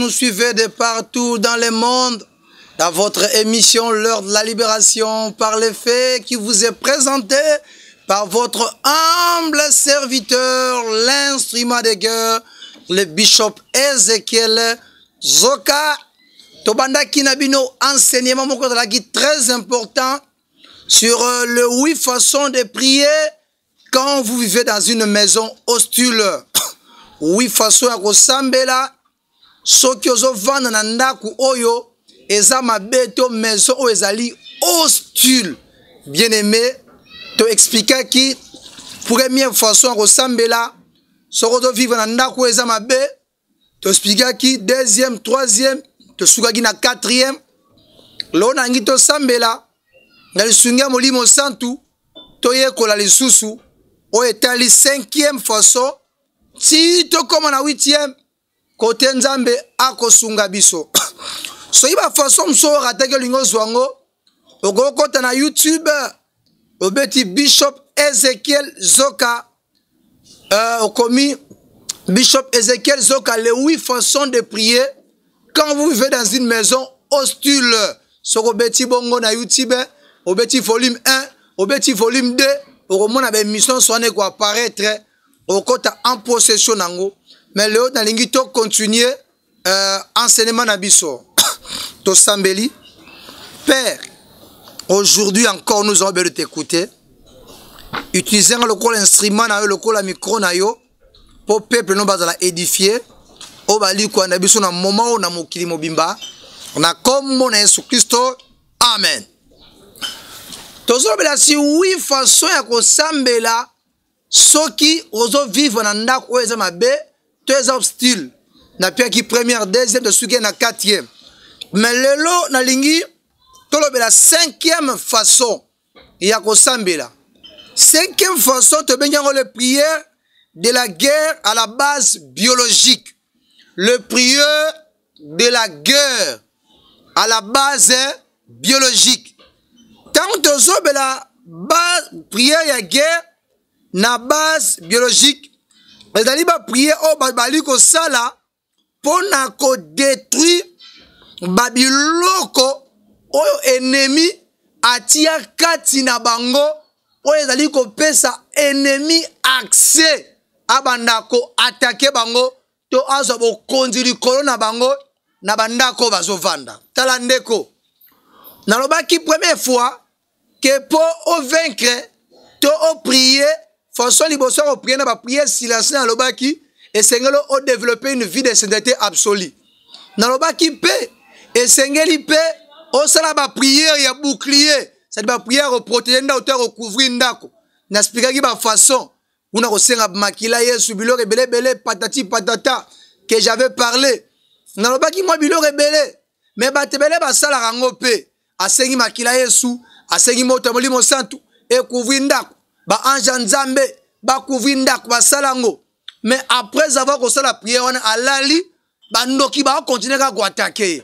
nous suivez de partout dans le monde, dans votre émission L'heure de la libération par les faits qui vous est présentée par votre humble serviteur, l'instrument de guerre, le bishop Ezekiel Zoka. Tobandaki na bino enseignement moko ezalaki très important sur euh, le huit façons de prier quand vous vivez dans une maison hostile. Huit façons ya kosambela soki ozovanda na ndako oyo eza mabe to maison oyo ezali hostile. Bien aimé, to expliquaki première façon ya kosambela soki ozovivre na ndako oyo eza mabe. Toexplikaki deuxième, troisième, tosukaki na quatrième. Lelo nangi tosambela na lisungi ya Molimo Santu, toyekola lisusu oyo etali cinquième façon ti tokóma na huitième kote Nzambe akosunga biso. Soki bafaçon mosusu oyo rataki, olingi ozwa yango, okokota na YouTube, obeti Bishop Ezekiel Zoka, okomi Bishop Ezekiel Zoka, les huit façons de prier quand vous vivez dans une maison hostile. Soki obeti bongo na YouTube, obeti volume 1, obeti volume 2, okomona baémission so wana ekoapparaître, okota en possession nango. Mais lelo nalingi to continuer enseignement na biso. Tosambeli. Père, aujourd'hui encore nous avons besoin de t'écouter. Utiliser lokola instrument na yo, lokola micro na yo, po peuple no bazala édifié oyo bali kolanda biso na moment oyo na mokili mobimba, na kombo na Yesu Kristo, amen. Tozolobela si huit façon ya kosambela soki ozovivre na ndako oyo eza mabe to eza hostile. Napiaki première, deuxième, tosuki na quatrième, mais lelo nalingi tolobela cinquième façon ya kosambela. Cinquième façon, tobengi yango le prière de la guerre à la base biologique. Le prieur de la guerre à la base biologique. Ntango tozobela prière ya guerre na base biologique, ezali baprière oyo bato bali kosala mpo na kodétruire babiloko oyo ennemi atia kati na bango, oyo ezali kopesa ennemi accès abanda koattaquer bango to azwa bokonzi likolo na bango na bandako oyo bazovanda. Tala ndeko, nalobaki première fois ke mpo ovaincre to oprier, façon liboso ya koprier na baprière silencieux, nalobaki esengeli odévelopper une vie de sainteté absolue. Nalobaki mpe esengeli mpe osala baprière ya bouclier, c'est-à-dire baprière koprotéger ndako to ya kocouvrir ndako. Naexpliquaki bafaçon kuna, kosenga makila Yesu, biloko ebele ebele, patati patata que j'avais parlé. Nalobaki mwa biloko ebele, mais bato ebele basalaka yango mpe. Asengi makila Yesu, asengi moto ya Molimo Santu ekouvrir ndako, baange ya Nzambe bacouvrir ndako, basala yango. Mais après avoir kosala prière wana, alali, bandoki bakocontinuer kaka koattaquer ye.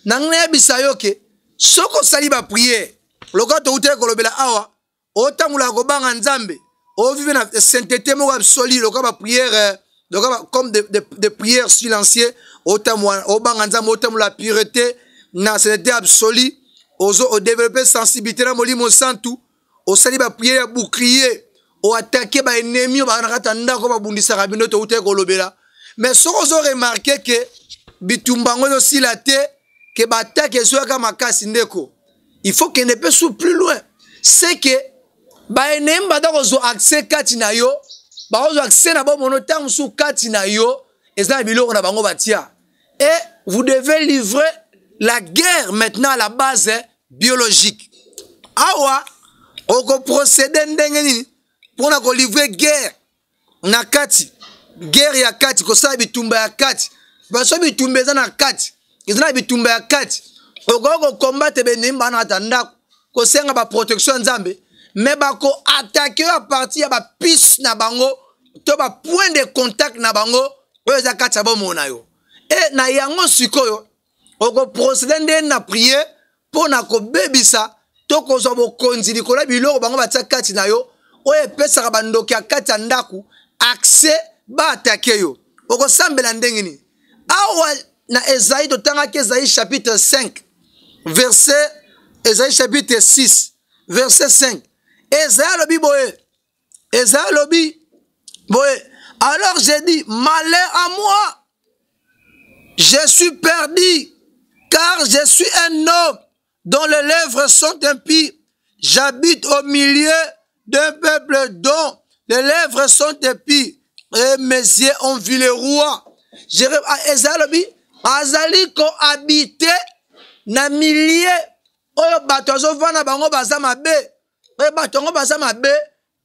Nangi nayebisa yo ke soki osali baprière lokola toutaki kolobela awa, otambolaka kobanga Nzambe, ovivre na sainteté moko absolue, lokola baprière, lokola comme de prières silencieux, otambola obanga Nzambe, otambola pureté na sainteté absolue, ozo odévelopper sensibilité na Molimo Santu, osali baprière ya bouclier, oattaquer baennemi oyo baa na kati ya ndako babundisaka bino, toutaki kolobela. Mais soki ozo remarquer ke bitumba yango ezosila te, ke baattaque ezoyaka makasi, ndeko, il faut kende mpe su plus loin. C'est que baennemi baza kozwa accès kati na yo, bakozwa accès na bomono. Ntango mosusu kati na yo eza na biloko na bango batia, et vous devez livrer la guerre maintenant à la base biologique. Awa okoprocéder ndenge nini mpona kolivrer guerre na kati, guerre ya kati, kosala bitumba ya kati? Baso bitumba eza na kati, eza na bitumba ya kati. Okoki kocombattre baennemi bana kati ya ndako, kosenga baprotection ya Nzambe, mais bakoattaquer oyo à partir ya bapuce na bango to bapoint de contact na bango oyo eza kati ya bomoi na yo. E na yango sikoyo okoprocéder nde na prière mpo na kobebisa to kozwa bokonzi likolo ya biloko bango batia kati na yo, oyo epesaka bandoki ya kati ya ndako accès baattaquer yo. Okosambela ndenge nini awa? na Esaïe, totangaki Esaïe chapitre 5 verset, Esaïe chapitre 6 verset 5. Esaïe alobi boye, Esaïe alobi boye: alors j'ai dit, malheur à moi, je suis perdu, car je suis un homme dont les lèvres sont impies. J'habite au milieu d'un peuple dont les lèvres sont impies, et mes yeux ont vu le roi. Esaïe alobi azali kohabite na milieu oyo bato azovanda bango baza mabe. Mpe bato yango baza mabe,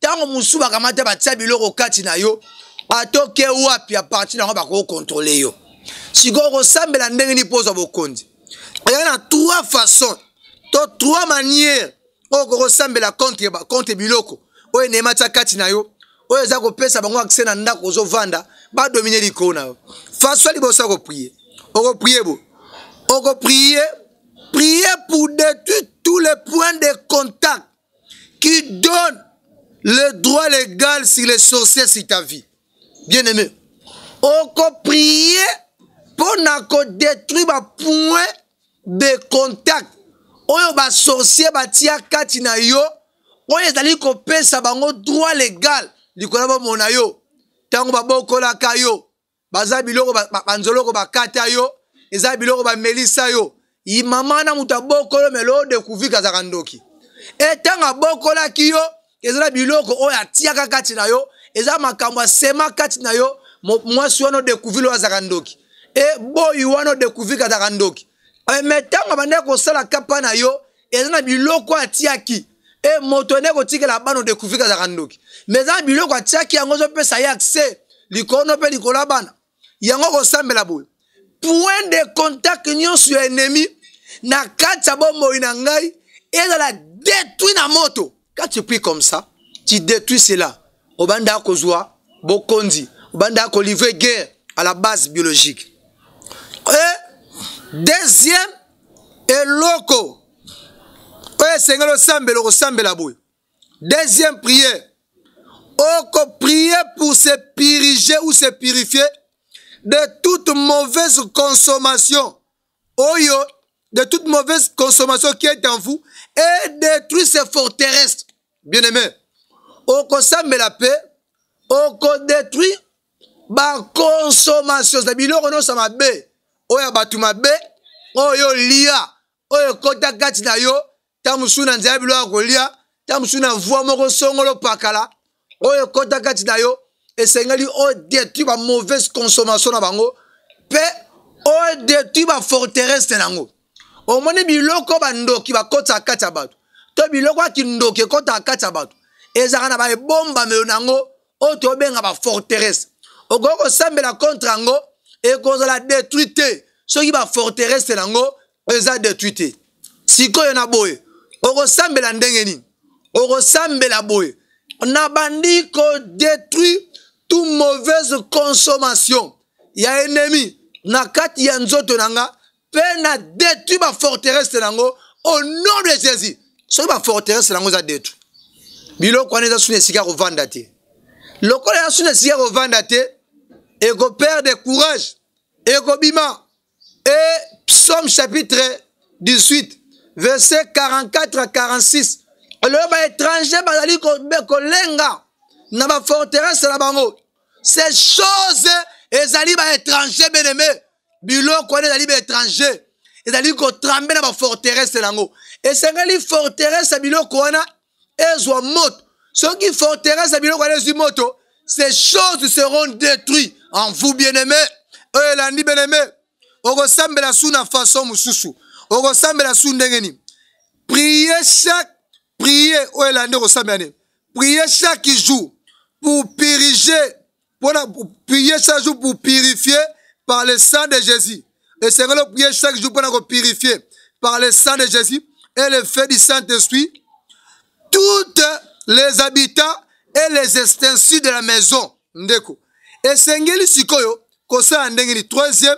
ntango mosusu bakamata batia biloko kati na yo, atoke wapi a partir na yango bakokontrole yo. Sikoyo kosambela ndenge nini mpo ozwa bokonzi? Eza na trois façons to trois manières oyo okokosambela contre biloko oyo enema tia kati na yo, oyo eza kopesa bango accès na ndako ozovanda, badomine likolo na yo. Façon ya liboso ya koprier, okoprier bo, okoprier: prier pour détruire tous les points de contact qui donnent le droit légal sur les sorciers sur ta vie. Bien aimé, okoprier mpo na kodétruire bapoint de contact oyo basorcier batia kati na yo, oyo ezali kopesa bango droit légal likolo ya bomoi na yo. Ntango babokolaka yo, baza biloko banzoloko bakata yo, eza biloko bamelisa yo. Mama na moto abokolo melo odécouvrir kazalaka ndoki. E ntango abokolaki yo, eza na biloko oyo atiaka kati na yo, eza makambo asema kati na yo. Mwasi wana odécouvrir oyo azalaka ndoki, e boyi wana odécouvrir kazalaka ndoki. Mais ntango abandaki kosala kapa na yo, eza na biloko atiaki. E moto nde kotikela bana, odécouvrir kazalaka ndoki, mais eza na biloko atiaki, yango ezopesa ye accès likolo no mpe likolo ya bana. Yango kosambela boye: point de contact nyonso ya ennemi na kati ya bomoi na ngai ezala détruit na moto. Quand tu pries comme ça, tu détruis cela. Obanda kozwa bokonzi, obanda kolivrer guerre à la base biologique. Et deuxième eloko oyo esengeli osambela, okosambela boye: deuxième prière, okoprier pour se purifier ou se purifier de toute mauvaise consommation oyo, de toute mauvaise consommation qui est en vous, et détruire ces forteresses. Bien aimé, okosambela mpe okodétruire baconsommation za biloko nyonso mabe oyo ya bato mabe, oyo lia, oyo ekɔta kati na yo, ta mosusu na nzela ya biloko ya kolia, ta mosusu na voi moko songolo pakala, oyo ekɔta kati na yo. Esengeli odétruire bamauvaise consommation na bango mpe odétruire baforteresse nango. Omoni biloko bandoki bakɔtaka kati ya bato, to biloko ya kindoki ekɔtaka kati ya bato, ezalaka na baebombamelo nango oyo tobenga baforteresse. Okoki kosambela contre yango, ekozala détruit te soki baforteresse nango eza détruit te. Sikoyo na boye, okosambela ndenge nini? Okosambela boye: nabandi kodétruire toute mauvaise consommation ya ennemi na kati ya nzoto na nga, mpe na détruire baforteresse nango au nom de Jésus. Soki baforteresse nango eza détruit, biloko wana eza suna esika kovanda te. Lokola eza suna esika kovanda te, ekoperdre courage, ekobima. Et Psaume chapitre 18 verset 44 à 46 eloyo: baétranger bazali kolenga na baforteresse na bango. Ces choses ezali baétranger. Bien-aimé, biloko wana ezali baétranger, ezali kotremble na baforteresse nango. Esengeli forteresse ya biloko wana ezwa moto. Soki forteresse ya biloko wana ezwi moto, ces choses seront détruites en vous, bien-aimé. Oyo elandi, bien-aimé, okosambela su na façon mosusu. Okosambela su ndenge nini? Prier chaque prier oyo elandi, okosambela nini? Prier chaque jour pour purifier, mpona prier chaque jour pour purifier par le sang de Jésus. Esengeli prier chaque jour mpona kopurifier par le sang de Jésus et le feu du Saint-Esprit toutes les habitants et les extensions de la maison. Ndeko, esengeli sikoyo kosala ndenge nini? Troisième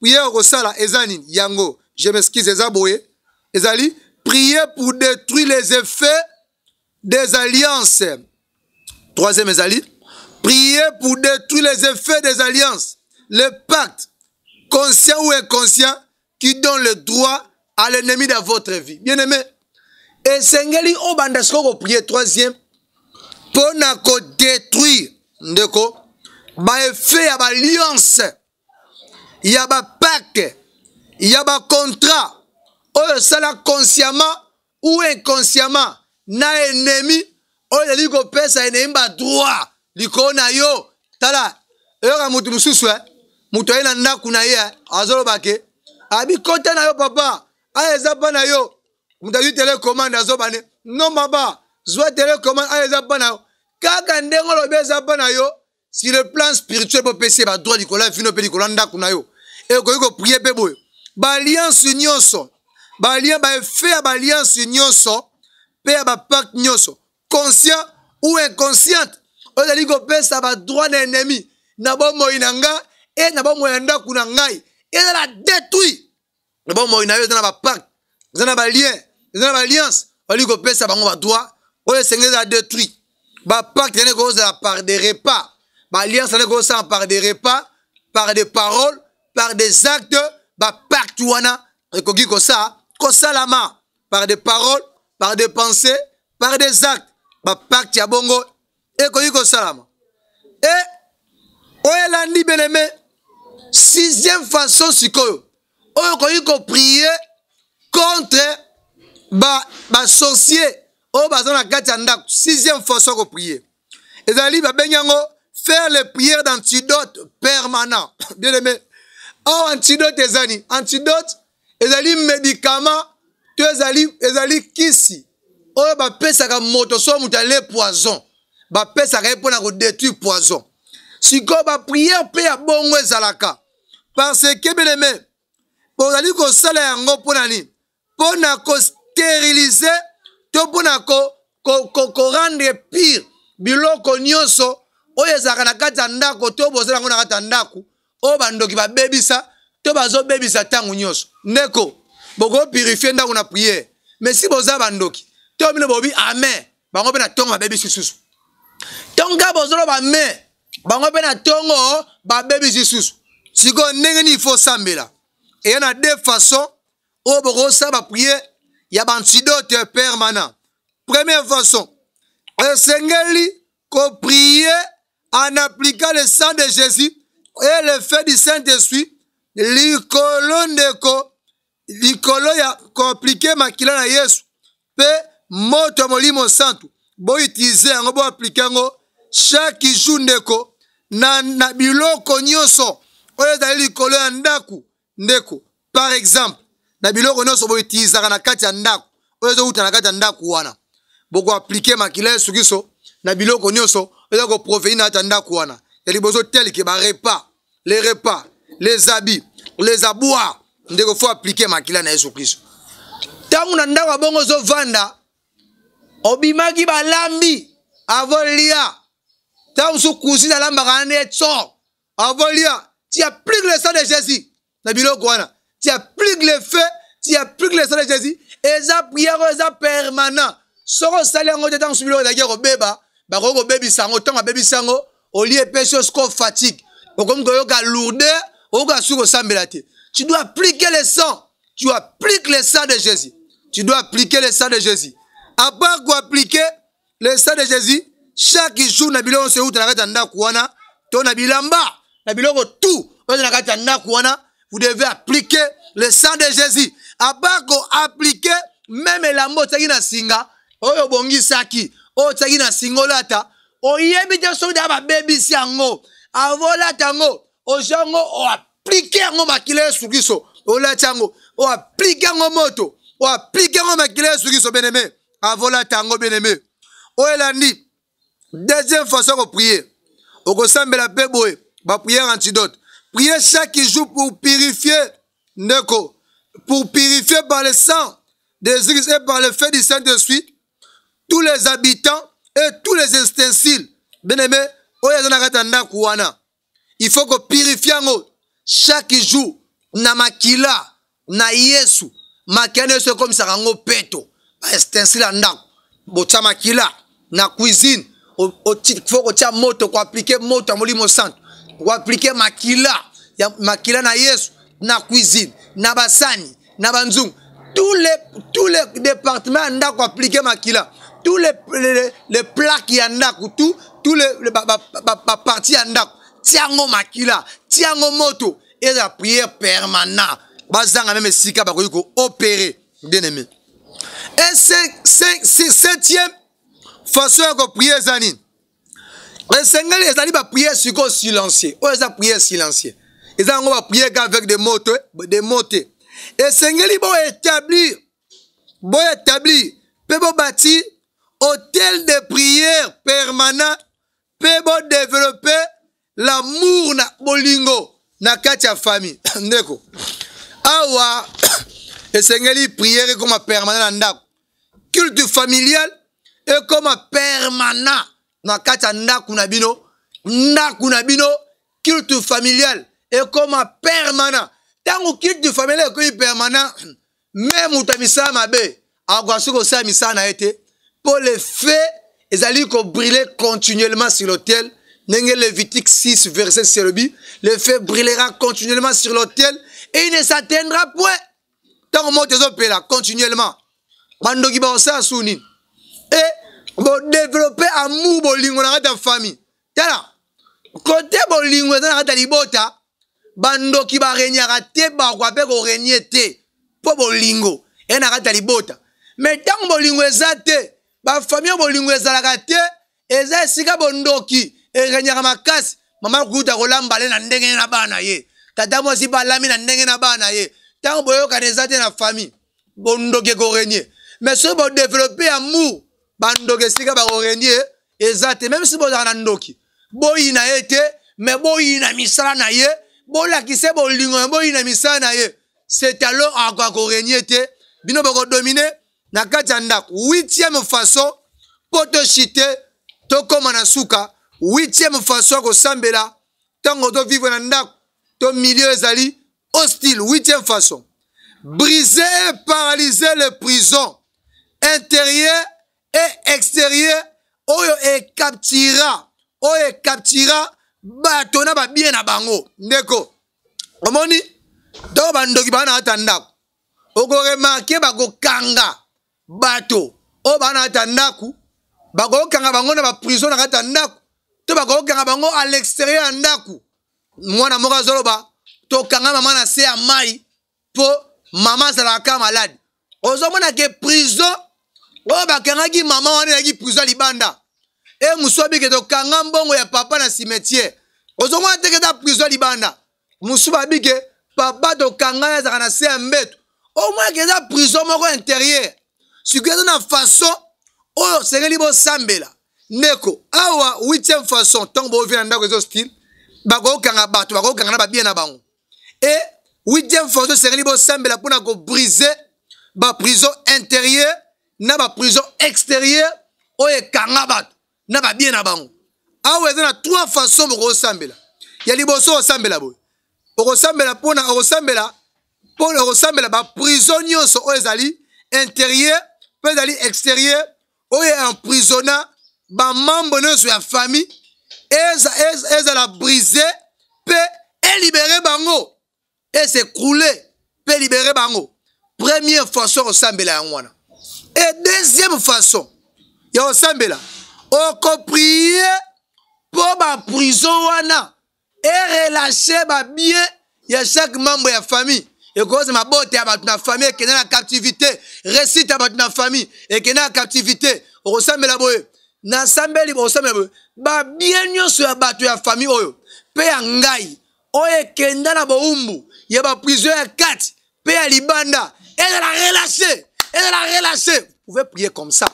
prière okosala eza nini? Yango, je m'excuse, eza boye: ezali prier pour détruire les effets des alliances. Troisième ezali prier pour détruire les effets des alliances, le pacte. conscient ou inconscient, qui donne le droit à l'ennemi dans votre vie. Bien aimé, esengeli obanda sikoyo koprier troisième mpo na kodétruire, ndeko, baeffet ya baalliance, ya bapacte, ya bacontrat oyo osala consciemment ou inconsciemment na ennemi, oyo ezali kopesa ennemi badroit likolo na yo. Tala, eyoka motu mosusu, moto aye na ndako na ye, azoloba ke abi kota na yo papa, aya eza mpa na yo. Moto azwi télécommande, azobane non baba, zwa télécommande, aya eza mpa na yo. Kaka ndenge olobi eza mpa na yo, sur le plan spirituel bopesi ye badroit likolo ya vino mpe likolo ya ndako na yo. Ekoki koprier mpe boye: baalliance nyonso, baeffet ya baalliance nyonso mpe ya bapacte nyonso, conscient ou inconsciente, oyo ezali kopesa badroit na ennemi na bomoi na nga e na bomoi ya ndako na ngai, ezala détruit. Na bomoi na yo eza na bapacte, eza na balien, eza na baalliance bali kopesa bango badroit, oyo esengeli ezala détruit. Bapacte ene kozala par des repas, baalliance ene kozala par des repas, par des paroles, par des actes. Bapacte wana ekoki kosalama par des paroles, par des pensées, par des actes. Bapacte ya bongo ekoki kosalama. E oyo elandi, bien-aimé, sixième façon sikoyo oyo okoki koprier contre basorcier oyo baza na kati ya ndako, sixième façon koprier ezali, babengi yango faire les prières d'antidote permanent. Bien aimé, awa antidote ezani, antidote ezali médicament to ezali kisi oyo bapesaka moto so moto ale poison, bapesaka ye mpona kodétruire poison. Sikoyo baprière mpe ya bongo ezalaka parce que, bien aimé, bozali kosala yango mpona nini? Mpona kostériliser to mpona korendre pur biloko nyonso oyo ezalaka na kati ya ndako to bozala yango na kati ya ndako, oyo bandoki babebisa to bazobebisa ntango nyonso. Ndeko, bokopurifier ndako na prière, mais si boza bandoki to bino bobi amen, bango mpe na ntongo babebisi lisusu. Ntongo kaka bozoloba amen, bango mpe na ntongo babebisi lisusu. Sikoyo ndenge nini faut osambela? Eya na deux façons oyo bokosala baprière ya baantidote permanent. Première façon, esengeli koprier en appliquant le sang de Jésus et le feu du Saint-Esprit likolo, ndeko, likolo ya koappliquer makila na Yesu mpe moto ya Molimo Santu. Boutiliser yango, boappliquer yango chaque jour, ndeko, na biloko nyonso oyo ezali likolo ya ndako. Ndeko, par exemple, na biloko nyonso boutilisaka na kati ya ndako, oyo ezowuta na kati ya ndako wana, bokoappliquer makila Yesu Kristo na biloko nyonso eza koprovenir na kati ya ndako wana. Ya liboso, tel que barepas, les repas, les habits, les abois. Ndeko, faut appliquer makila na Yesu Kristo. Ntango na ndako ya bongo ozovanda, obimaki, balambi, avolia, ntango mosusu cousine alambaka nde tso, avolia, tu appliques le sang de Jésus na biloko wana, tu appliques le feu, tu appliques le sang de Jésus. Eza prière oyo eza permanent. Soki osali yango te, ntango mosusu biloko ezalaki kobeba, bakoki kobebisa yango. Ntango abebisi yango, olie epesi yo siko fatigue, okomi koyoka lourdeur, okoka soki kosambela te. Tu dois appliquer le sang, tu appliques le sang de Jésus, tu dois appliquer le sang de Jésus. À part koappliquer le sang de Jésus chaque jour na biloko nyonso euta na kati ya ndako wana, to na bilamba, na biloko tout oyo na kati ya ndako wana, vous devez appliquer le sang de Jésus. À part koappliquer, même elamba otiaki na singa, oyo obongisaki, oyo otiaki na singa olata, oyebi te soki daa babebisi yango, avant olata yango, ozwi yango, oappliquer yango makila Yesu Kristo, olati yango, oappliquer yango moto, oappliquer yango makila Yesu Kristo, bien-aimé, avant olata yango. Bien-aimé, oyo elandi, deuxième façon koprier, okosambela mpe boye baprière antidote: prier chaque jour pour purifier, ndeko, pour purifier par le sang de Jésus et par le feu du Saint-Esprit tous les habitants et tous les ustensiles. Bien-aimé, oyo eza na kati ya ndako wana, il faut kopurifier yango chaque jour na makila na Yesu. Makila na Yesu ekomisaka yango peto. Baustensile ya ndako, botia makila. Na cuisine, faut kotia moto, koappliquer moto ya Molimo Santo, koappliquer makila ya makila na Yesu. Na cuisine, na basani, na banzungu, tous les départements ya ndako, appliquer makila. Tous les plaques ya ndako, tous les baparties ya ndako, tiango makila, tiango moto. Eza prière permanent, bazanga même esika bakoki koopérer, bien aimé. Et septième façon ya koprier eza nini? Esengeli ezali baprière sikoyo silencieux. Oyo eza prière silencieux, eza yango baprière ka avec des mots te, des mots te. Esengeli boétablir mpe bobâtir autel de prière permanent mpe bodévelopper l'amour na bolingo na kati ya famille. Ndeko, awa esengeli prière ekoma permanent na ndako, culte familial ekoma permanent na kati ya ndako na bino. Ndako na bino, culte familial ekoma permanent. Ntango culte familial ekomi permanent, mais moto ya misala mabe akoka soki kosala misala na ye te, mpo le feu ezali kobrûler continuellement sur l'autel. Ndenge Lévitique 6 verset 6 elobi: "Le feu brûlera continuellement sur l'autel et il ne s'atteindra point." Ntango moto ezopela continuellement, bandoki bakosala su nini? E bodévelopper amour, bolingo na kati ya famille. Tala kote bolingo eza na kati ya libota, bandoki baregnaka te, bakoka mpe korégner te, mpo bolingo eza na kati ya libota. Mais ntango bolingo eza te, bafamille bolingo ezalaka te, eza esika bondoki eregnaka makasi. Mama kuta kolamba le na ndenge na bana ye, tata mwasi balami na ndenge na bana ye. Ntango boyokana eza te na famille, bondoki ekorégner. Mais soki bodévelopper amour, bandoki esika bakorégner eza te. Même si bozalaka na ndoki, boyina ye te, mais boyina misala na ye, bolakise bolingo na boyina misala na ye. C'est alors akoka korégner te, bino bokodominer na kati ya ndako. Huitième façon, mpo tochuter, tokóma na suka. Huitième façon ya kosambela ntango tovivre na ndako to milieu ezali hostile. Huitième façon: briser et paralyser les prisons intérieures et extérieures oyo ecaptura bato na babiens na bango. Ndeko, omoni ntango bandoki baa na kati ya ndako, okoremarquer bakokanga bato oyo baa na kati ya ndako, bakokanga bango na baprison na kati ya ndako to bakokanga bango à l'extérieur ya ndako. Mwana moko azoloba: "Tokanga mama na se ya mai mpo mama azalaka malade." Ozomona ke prison oyo bakangaki mama wana ezalaki prison ya libanda. E mosu abike: "Tokanga mbongo ya papa na cimetière." Ozomona teke eza prison ya libanda. Mosu babike: "Papa tokanga ye, azalaka na se ya mbeto." Omonake eza prison moko intérieur. Sikoyo eza na façon oyo osengeli bosambela. Ndeko, awa huitième façon, ntango bovie na ndako eza hostile, bakokanga bato, bakokanga na babiens na bango. E huitième façon, esengeli bosambela mpona kobriser baprison intérieure na baprison extérieure oyo ekanga bato na babiens na bango. Awa eza na trois façon bokosambela. Ya liboso, osambela boye: okosambela mpona okosambela baprison nyonso oyo ezali intérieur mpe ezali extérieur, oyo emprisonna bamembre nyonso ya famille, ezala brisé mpe elibérer bango, es'écrouler mpe libérer bango. Première façon kosambela yango wana. E deuxième façon ya kosambela, okoprier mpo baprison wana erelâcher babiens ya chaque membre ya famille. Ekozala mabota ya bato na famille ekende na captivité, réussite ya bato na famille ekende na captivité. Okosambela boye: nasambeli, okosambela boye: babiens nyonso ya bato ya famille oyo mpe ya ngai oyo ekenda na bowumbu ya baprison ya kati mpe ya libanda, ezala relâché, ezala relâché. Vous pouvez prier comme ça,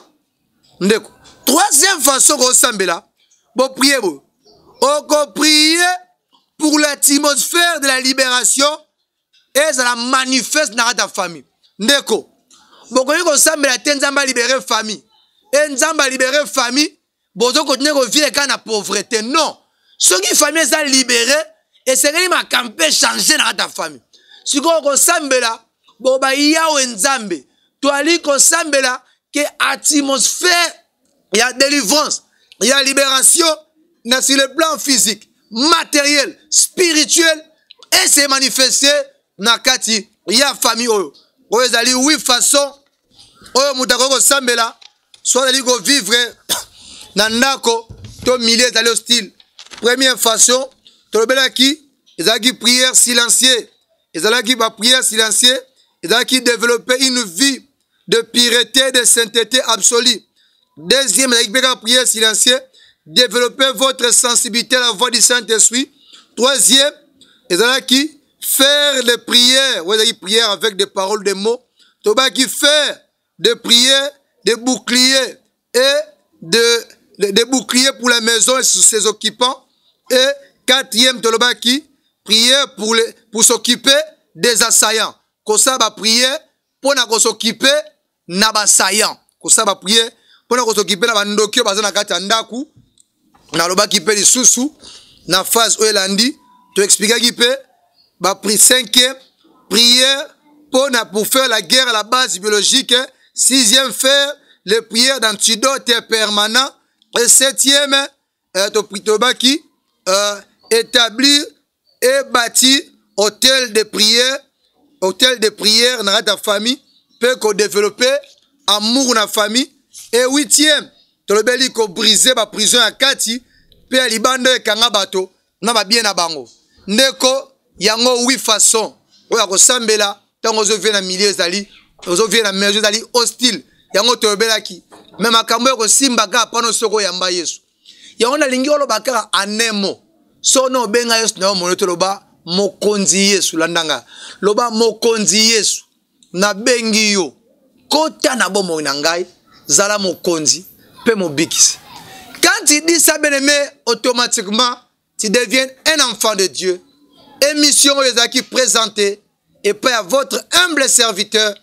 ndeko. Troisième façon kosambela, boprier boye: okoprier pour l'atmosphère de la libération ezala manifeste na kati ya famille. Ndeko, bokoki kosambela te Nzambe alibérer famille, e Nzambe alibérer famille, bozokontinue kovivre kaka na pauvreté. Non, soki famille eza libéré, esengeli makambo mpe change na kati ya famille. Sikoyo kosambela boba: Yawe Nzambe, toali kosambela ke atmosphère ya délivrance, ya libération na sur le plan physique, matériel, spirituel et se manifester. na kati ya famille oyo. Oyo ezali huit façon oyo moto akoki kosambela so azali kovivre na ndako to milieu ezali hostile. Première façon tolobelaki ezalaki prière silencieux, ezalaki ba prière silencieux, ezalaki développer une vie de pureté, de sainteté absolue. Deuxième, ezalaki mpe kaka prière silencieux, développer votre sensibilité à la voix du Saint-Esprit. Troisième, ezalaki faire des prières, oyo ezalaki prière avec des paroles, des mots. Tobaki faire des prières, des boucliers et des boucliers pour la maison et ses occupants. Et quatrième, tolobaki prière pour s'occuper des assaillants. Kosala ba prière mpo na kos'occuper na basaillant, kosala ba prière mpo na kos'occuper na bandoki oyo baza na kati ya ndako. Nalobaki mpe lisusu na phase oyo elandi, toexplikaki mpe bapri cinquième, prière mpona pour faire la guerre à la base biologique. Sixième, faire les prières d'antidote permanent. Et septième, tolobaki établir et bâtir autel de prière, autel de prière na kati ya famille, mpe kodévelopper amour na famille. Et huitième, tolobeli kobriser baprison ya kati mpe ya libanda oyo ekanga bato na babien na bango. Ndeko, yango huit façon oyo ya kosambela ntango ozovie na milieu ezali, ozovie na maison ezali hostile. Yango toyobelaki me makambo oyo kosimba kaka mpano soki oyamba Yesu. Yango nalingi oloba kaka anemo sono obenga Yesu na yo mono, toloba Mokonzi Yesu. Landanga, loba: Mokonzi Yesu, nabengi yo, kota na bomoi na ngai, zala mokonzi mpe mobikisi. Quand tu dis ça, bien aimé, automatiquement tu deviens un enfant de Dieu. Émission oyo ezalaki présenté epai ya votre humble serviteur,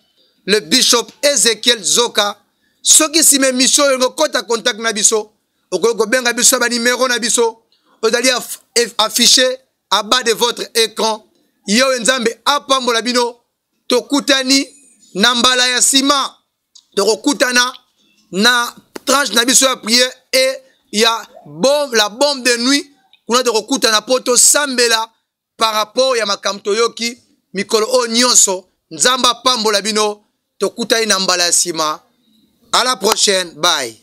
le bishop Ezekiel Zoka. Soki nsima émission oyo okota contact na biso, okoki kobenga biso ya banimero na biso ozali affiché à bas de votre écran. Ye oyo Nzambe apambola bino. Tokutani na mbala ya nsima, tokokutana na tranche na biso ya prière et ya bombe, la bombe de nuit. Kuna tokokutana mpo tosambela par rapport ya makambo toyoki mikolo oyo nyonso. Nzambe apambola bino. Tokutani na mbala ya nsima. À la prochaine, bye.